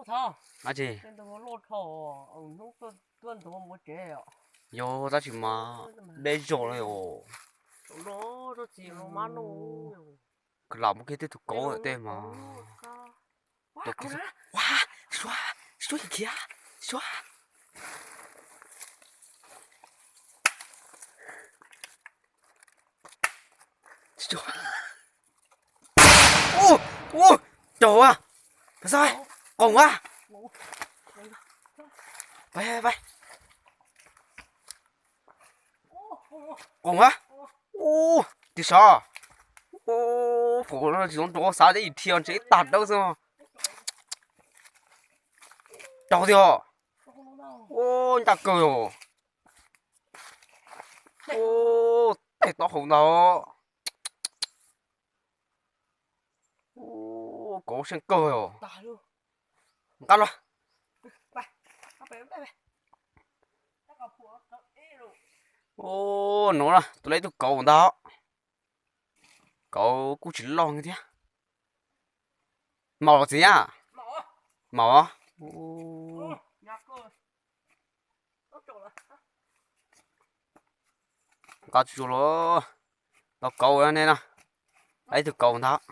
Dab tsi? Yog tab sis mas deb zog li os. Lam muab kiag tej tus kauv tej mas. Ua, suav, suav khiav, suav. Ua, ua, caum a, pas xab, qoom a, pais, pais, qoom a, ua, tig sav, ua, pom no tsis tau nrov xav teb yim dhia ntshe ib tag dawb xwb. Caum tiag, ua, ncaj kawg os. Ua, tej taub hau ntag. Ua, kauv seej kawg os. Nqa los. Ua, no na tus lej tug kauv ntag. Kauv kuj tsis loj thiab. Maum los txiv a? Maum. Nqa tsuj los. Tau kauv ne na. Ib tug kauv ntag.